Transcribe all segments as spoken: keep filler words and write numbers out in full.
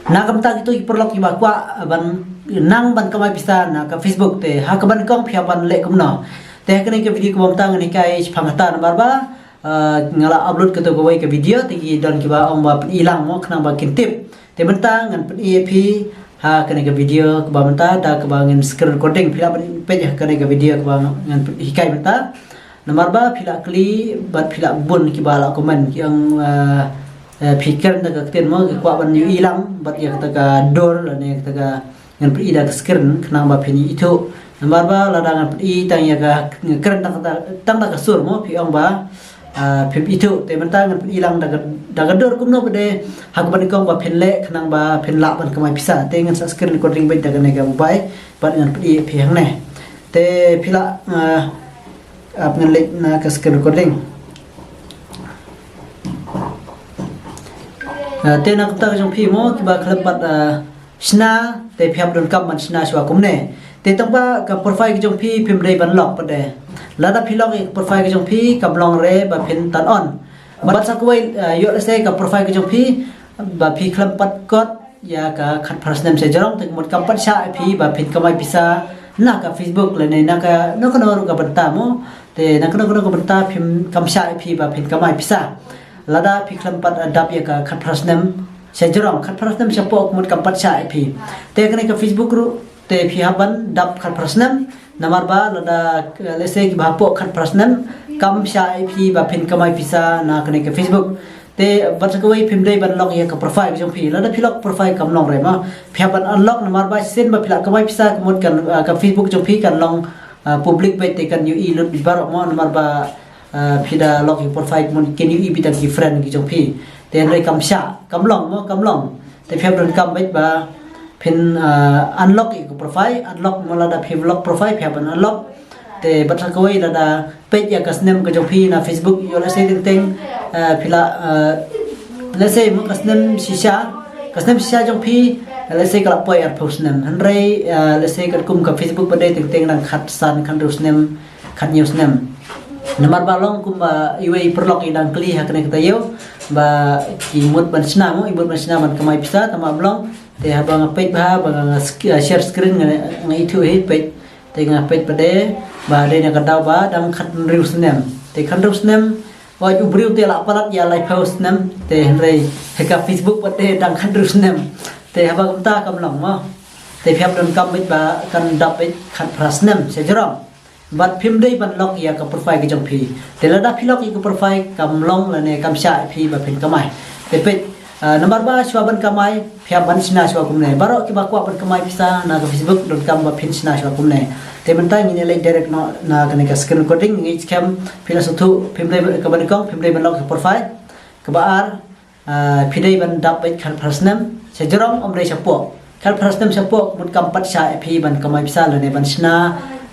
Na ka bynta kito ki paralok kiba kwah ban nang ban kamai pisa na ka Facebook, te ha kaba nyngkong phi hap ban leh kumno? Te ha kane ka video kaba mynta ngan hikai shaphang kata. Namar ba ah, nga la upload kato kawei ka video, te ki don kiba ong ba pyni lang mo, khnang ba kin tip. Te mynta ngan pyni ïa phi ha kane ka video kaba mynta da kaba ngan screen recording. Phi lah ban peit ha kane ka video kaba ngan hikai mynta. Namar ba phi la kylli bad phi la bun kiba la comment ki ong, ah, eh, phi kren da ka ktien mo, ki kwah ban ïohi lang bad ïa kata ka dur lane kata ka, ngan pyni da ka screen khnang ba phin ithuh. Namar ba lada ngan pyni tang ïa ka, kren tang, tang da ka sur mo, phi ong ba, ah, phim ithuh. Te mynta ngan pyni lang da ka, da ka dur kumno pat de ha kaba nyngkong ba phin leh khnang ba phin lah ban kamai pisa. Te ngan sa screen recording beit da kane ka mobile bad ngan pyni ïa phi hangne. Te phi lah, ah, ap ngan leit na ka screen recording. Ah, te na ka bynta ka jong phi mo, kiba khlem pat, ah, shna, te phi hap donkam ban shna shuwa kumne. Te tang ba ka profile ka jong phi phim dei ban lock pat de. Lada phi lock ïa ka profile ka jong phi, kam long re ba phin turn on. Bad sa kawei, ah, ïoh lehse ka profile ka jong phi ba phi khlem pat kot ïa ka khatphra snem sha jrong, te ka mut kam pat shah ïa phi ba phin kamai pisa na ka Facebook lane na kano kano ruh ka bynta mo. Te na kano kano ka bynta phim, kam shah ïa phi ba phin kamai pisa lada phi khlem pat, ah, dap ïa ka khatphra snem sha jrong, khatphra snem shapoh ka mut kam pat shah ïa phi. Te kane ka Facebook ruh te phi hap ban dap khatphra snem. Namar ba lada, eh, lehse kiba hapoh khatphra snem kam shah ïa phi ba phin kamai pisa na kane ka Facebook. Te bad sa kawei phim dei ban lock ïa ka profile ka jong phi. Lada phi lock profile kam long re mo, phi hap ban unlock. Namar ba shisien ba phi lah kamai pisa ka mut kan, ah, ka Facebook jong phi kan long, ah, public beit, te kan ïohi lut beit baroh mo. Namar ba, ah, phi da lock ïa ka profile ka mut kin ïohi beit tang ki friend ki jong phi. Te hynrei kam shah, kam long mo, kam long. Te phi hap donkam beit ba phin, ah, unlock ïa ka profile, unlock mo, lada phi lock profile phi hap ban unlock. Te bad sa kawei lada peit ïa ka snem ka jong phi na Facebook, ïoh lehse teng teng, ah, phi lah, ah, lehse mo ka snem shisha, ka snem shisha jong phi, lehse ka la poi arphew snem. Hynrei, ah, lehse katkum ka Facebook pat de teng teng dang khatsan, khathynriew snem, khathynñiew snem. Namar ba long kumba iwei i paralok i dang kylli ha kane ka taïew ba i mut ban shna mo, i mut ban shna ban kamai pisa, tangba ba long. Te haba nga peit bha, ba nga sk-, ah, share screen nga, nga ithuh hi, peit. Te nga peit pat de ba dei na ka daw ba dang khathynriew snem. Te khathynriew snem, wat u briew te lah palat ïa laiphew snem. Te hynrei ha ka Facebook pat de dang khathynriew snem. Te haba kumta kam long mo. Te phi hap donkam beit ba kan dap beit khatphra snem sha jrong. Bad phim dei ban lock ïa ka profile ka jong phi. Te lada phi lock ïa ka profile kam long lane kam shah ïa phi ba phin kamai. Te peit, ah, namar ba shuwa ban kamai phi hap ban shna shuwa kumne. Baroh kiba kwah ban kamai pisa na ka Facebook donkam ba phin shna shuwa kumne. Te mynta ngin ïa leit direct noh na kane ka screen recording, ngin ïa skhem, phi la sngewthuh, phim dei, kaba nyngkong phim dei ban lock ïa ka profile. Kaba ar, ah, phi dei ban dap beit khatphra snem sha jrong, ym dei shapoh. Khatphra snem shapoh ka mut kam pat shah ïa phi ban kamai pisa lane ban shna,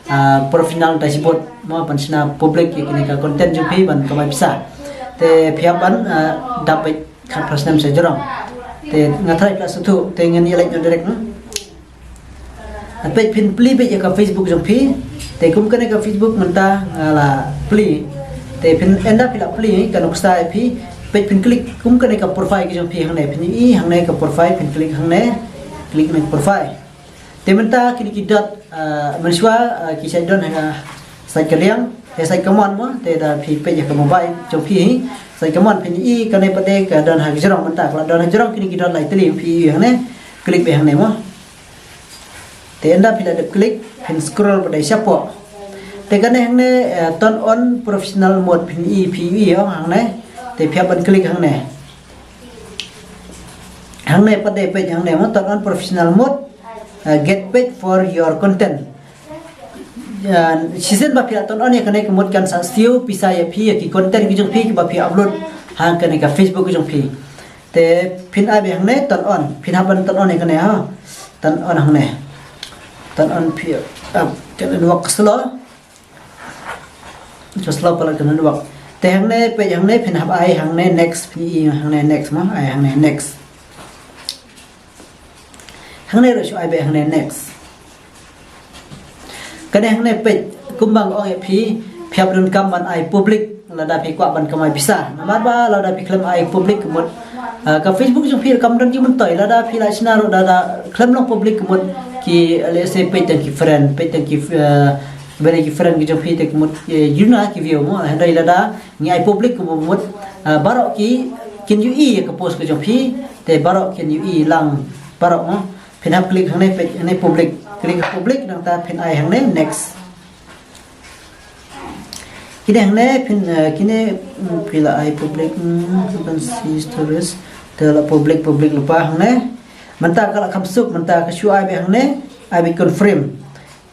ah, professional dashboard mo, ban shna public ïa kine ka content jong phi ban kamai pisa. Te phi hap ban, ah, dap beit khatphra snem sha jrong. Te nga tharai phi la sngewthuh, te ngin ïa leit noh direct noh. Peit phin plie beit ïa ka Facebook jong phi. Te kum kane ka Facebook mynta nga la plie. Te phin, ynda phi la plie ka nuksa ïa phi. Peit phin click kum kane ka profile ka jong phi hangne, phin ïohi hangne ka profile, phin click hangne. Click na ka profile. Te mynta kine ki dot, ah, mynshuwa, ah, ki shait don ha ka sait ka liang, ha sait ka mon mo, te da phi peit ïa ka mobile jong phi hi, sait ka mon, phin ïohi kane pat de ka don ha ka jrong mynta, ka la don ha ka jrong, kine ki don lai tylli, phi ïohi hangne. Click beit hangne mo. Te ynda phi la dep click, phin scroll pat de shapoh. Te kane hangne, eh, turn on professional mode, phin ïohi, phi ïohi hangne. Te phi hap ban click hangne. Hangne pat de peit hangne mo, turn on professional mode, eh, get paid for your content. Eh, shisien ba phi la turn on ïa kane ka mut kan sa siew pisa ïa phi ïa ki content ki jong phi kiba phi upload ha kane ka Facebook ki jong phi. Te phin ai beit hangne turn on, phin hap ban turn on ïa kane ha. Turn on hangne. Turn on phi, ah, ka network slow. Ka slow palat ka network. Te hangne peit hangne phin hap ai hangne next, phin ïohi hangne next mo, ai hangne next. Hangne ruh shu ai beit hangne next. Kane hangne peit kumba nga ong ïa phi, phi hap donkam ban ai public lada phi kwah ban kamai pisa. Namar ba lada phi khlem ai public ka mut Ah, ka Facebook jong phi kam don jingmyntoi, lada phi la shna ruh da da khlem long public ka mut ki, let's say, peit tang ki friend, peit tang ki, ah, ba dei ki friend ki jong phi te ka mut, eh, ïoh na ki view mo, hynrei lada ngi ai public ka mut, ah, baroh ki kin ïohi ïa ka post ka jong phi, te baroh kin ïohi lang baroh mo. Phin hap click hangne, peit hangne public, click public, nangta phin ai hangne next. Kine hangne phin, eh, kine, mm, phi la ai public, mm, ban see stories, te la public, public lypa hangne. Mynta ka la kham suk, mynta ka shu ai beit hangne, ai beit confirm.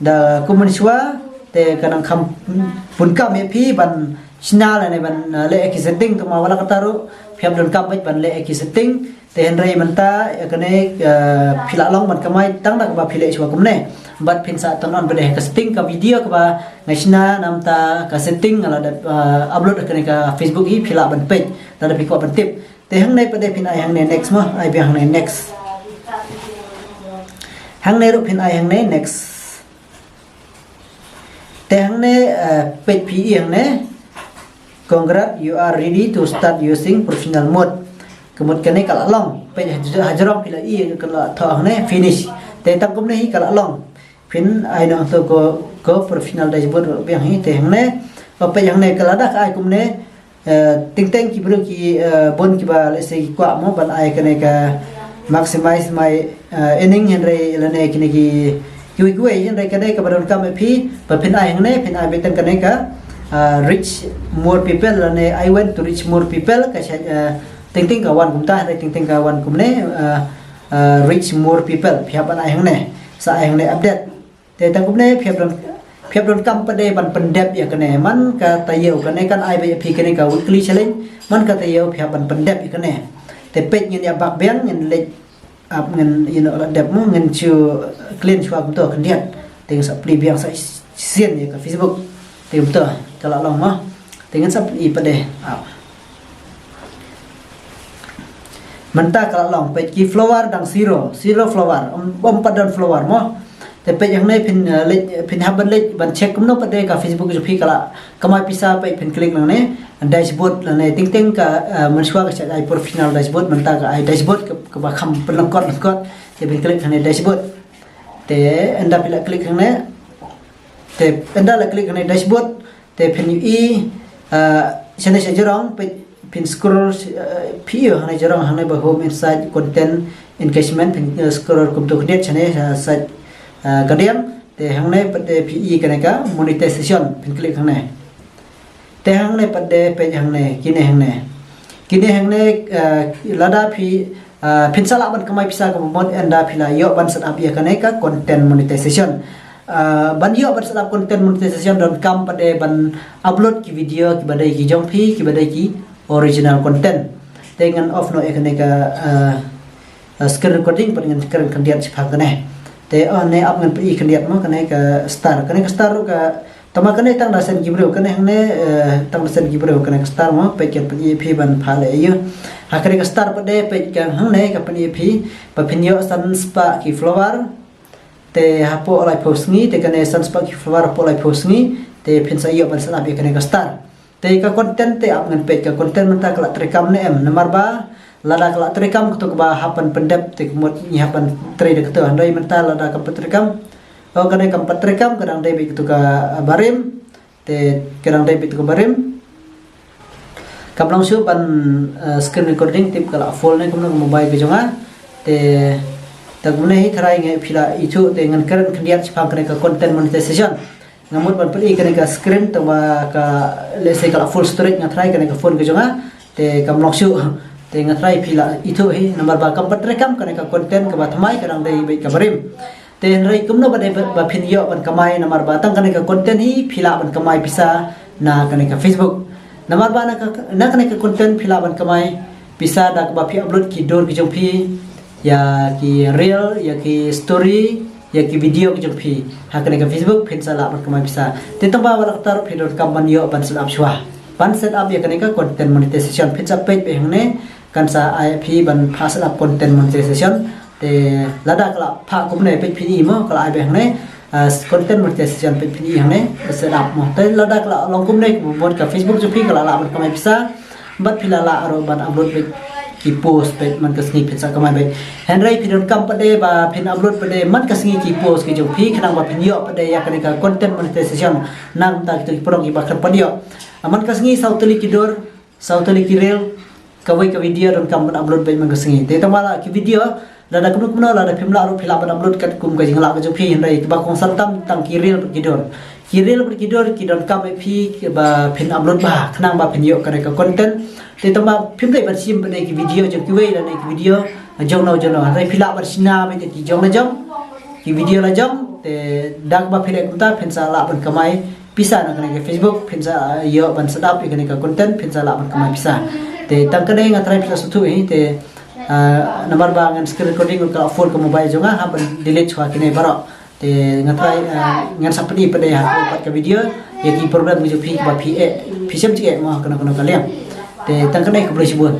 Da kumne shuwa, te ka nang kham, mm, bun kam ïa phi ban shna lane ban, eh, leh ïa ki setting, tangba wat la katta ruh phi hap donkam beit ban leh ïa ki setting. Te hynrei mynta, eh, kane, eh, phi la long ban kamai tang da kaba phi leh shuwa kumne. Bad phin sa turn on pat de ka setting, ka video kaba nga shna namar ka setting nga la dep, eh, upload ha kane ka Facebook hi, phi lah ban peit lada phi kwah ban tip. Te hangne pat de phin ai hangne next mo, ai biang hangne next. Hangne ruh phin ai hangne next. Te hangne, eh, peit phi i hangne, "Congrats, you are ready to start using professional mode." Ka mut kane ka la long, peit haj-, hajrong phi la i ka la thoh hangne finish. Te tang kumne hi ka la long. Phin ai noh to ko, ko professional dashboard biang hi. Te hangne, peit hangne ka, lada ka ai kumne, eh, teng teng ki briew ki, eh, bun kiba, let's say, ki kwah mo ban ai kane ka maximize my, eh, earning, hynrei lane kine ki kiwei kiwei, hynrei kane kaba donkam ïa phi ba phin ai hangne, phin ai beit tang kane ka, eh, "Reach more people" lane "I want to reach more people", ka shait, eh, teng teng ka wan kumta, hynrei teng teng ka wan kumne, eh, eh, "Reach more people", phi hap ban ai hangne, sa ai hangne update. Te tang kumne phi hap don, phi hap donkam pat de ban pyndep ïa kane. Man ka taïew, kane kan ai beit ïa phi kane ka weekly challenge. Man ka taïew phi hap ban pyndep ïa kane. Te peit ngin ïa back biang, ngin leit ap, ngin, you know, la dep mo, ngin shu clean shuwa kumto khyndiat. Te ngin sa plie biang sa shisien ïa ka Facebook. Te kumto ka la long mo. Te ngin sa plie pat de. Ap. Mynta ka la long, peit ki follower dang zero, zero follower, ym, ym pat don follower mo. Te peit hangne phin, eh, leit, phin hap ban leit ban check kumno pat de ka Facebook jong phi ka la kamai pisa, peit phin click nangne, dashboard lane teng teng ka, eh, mynshuwa ka shait ai professional dashboard, mynta ka ai dashboard ka, kaba kham pynlyngkot lyngkot, te phin click hangne dashboard. Te ynda phi la click hangne, te ynda la click hangne dashboard, te phin ïohi, ah, shane sha jrong, peit phin scroll, ah, phi ïohi hangne jrong, hangne ba home, insight, content, engagement, phin, ah, scroll kumto khyndiat shane, ah, sha, ah, kadiang, te hangne pat de phi ïohi kane ka monetization, phin click hangne. Te hangne pat de peit hangne, kine hangne. Kine hangne, ah, lada phi, ah, phin sa lah ban kamai pisa kaba mut ynda phi la ïoh ban set up ïa kane ka content monetization. Ah, ban ïoh ban set up content monetization donkam pat de ban upload ki video kiba dei ki jong phi, kiba dei ki original content. Te ngan off noh ïa kane ka, ah, ah, screen recording, pat ngan kren khyndiat shaphang kane. Te, oh, ne ap ngan pyni khyndiat mo, kane ka star. Kane ka star ruh ka, tangba kane tang da shen ki briew, kane hangne, eh, tang da shen ki briew, kane ka star mo, peit kan pyni phi ban pha leh ïa. Ha kane ka star pat de peit ka hangne ka pyni phi, ba phin ïoh san spah ki follower. Te hapoh laiphew sngi, te kane san spah ki follower hapoh laiphew sngi, te phin sa ïoh ban set up ïa kane ka star. Te ka content te ap ngan peit ka content mynta ka la treikam ne em, namar ba lada ka la treikam kato kaba hap ban pyndep te ka mut ngi hap ban trei da kato, hynrei mynta lada kam pat treikam. Oh, ka dei kam pat treikam, ka dang dei beit kato ka, ah, barim. Te ka dang dei beit kato ka barim. Kam long shuh ban, ah, screen recording, tip ka la full ne kumno ka mobile ka jong nga. Te tang kumne hi, tharai ngi phi la ithuh, te ngan kren khyndiat shaphang kane ka content monetization. Nga mut ban pyni kane ka screen, tangba ka, let's say, ka la full storage, nga tharai kane ka phone ka jong nga, te kam long shuh. Te nga tharai phi la ithuh hi, namar ba kam pat treikam kane ka content kaba thymmai, ka dang dei beit ka barim. Te hynrei kumno ba dei ba, ba phin ïoh ban kamai, namar ba tang kane ka content hi phi lah ban kamai pisa na kane ka Facebook. Namar ba na ka, na kane ka content phi lah ban kamai pisa da kaba phi upload ki dur ki jong phi, ïa ki reel, ïa ki story, ïa ki video ki jong phi ha kane ka Facebook, phin sa lah ban kamai pisa. Te tangba wat la katta ruh phi donkam ban ïoh ban set up shuwa, ban set up ïa kane ka content monetization. Phin sa peit beit hangne, kan sa ai phi ban pha set up content monetization. Te lada ka la pha kumne, peit phin i mo, ka la ai beit hangne, ah, content monetization, peit phin i hangne, ka set up mo. Te lada ka la long kumne, ka mut ka Facebook jong phi ka la lah ban kamai pisa. Bad phi la lah ruh ban upload beit ki post peit man ka sngi phin sa kamai beit. Hynrei phi donkam pat de ba phin upload pat de man ka sngi ki post ki jong phi khnang ba phin ïoh pat de ïa kane ka content monetization na ka bynta kito ki prong kiba khlem pat ïoh. Ah, man ka sngi saw tylli ki dur, saw tylli ki reel, kawei ka video donkam ban upload beit man ka sngi. Te tang ba la ki video lada kumno kumno lada phim lah ruh phi lah ban upload katkum ka jinglah ka jong phi, hynrei kiba kongsan tam tang ki reel bad ki dur. Ki reel bad ki dur ki donkam ïa phi ba phin upload bha khnang ba phin ïoh kane ka content. Te tang ba phim dei ban shim pat de ki video jong kiwei lane ki video jong no jong no, hynrei phi lah ban shna beit ki jong la jong, ki video la jong. Te da kaba phi leh kumta phin sa lah ban kamai pisa na kane ka Facebook, phin sa ïoh ban set up ïa kane ka content, phin sa lah ban kamai pisa. Te tang kane nga trai phin sa sngewthuh hi te, ah, namar ba ngan screen recording ka phone ka mobile jong nga, ha ban delete shuwa kine baroh. Te nga trai, ah, ngan sa pyni pat de ha kane pat ka video ïa ki problem ki jong phi ba phi eh, phi shem jingeh mo kano kano ka liang. Te tang kane, khublei shibun.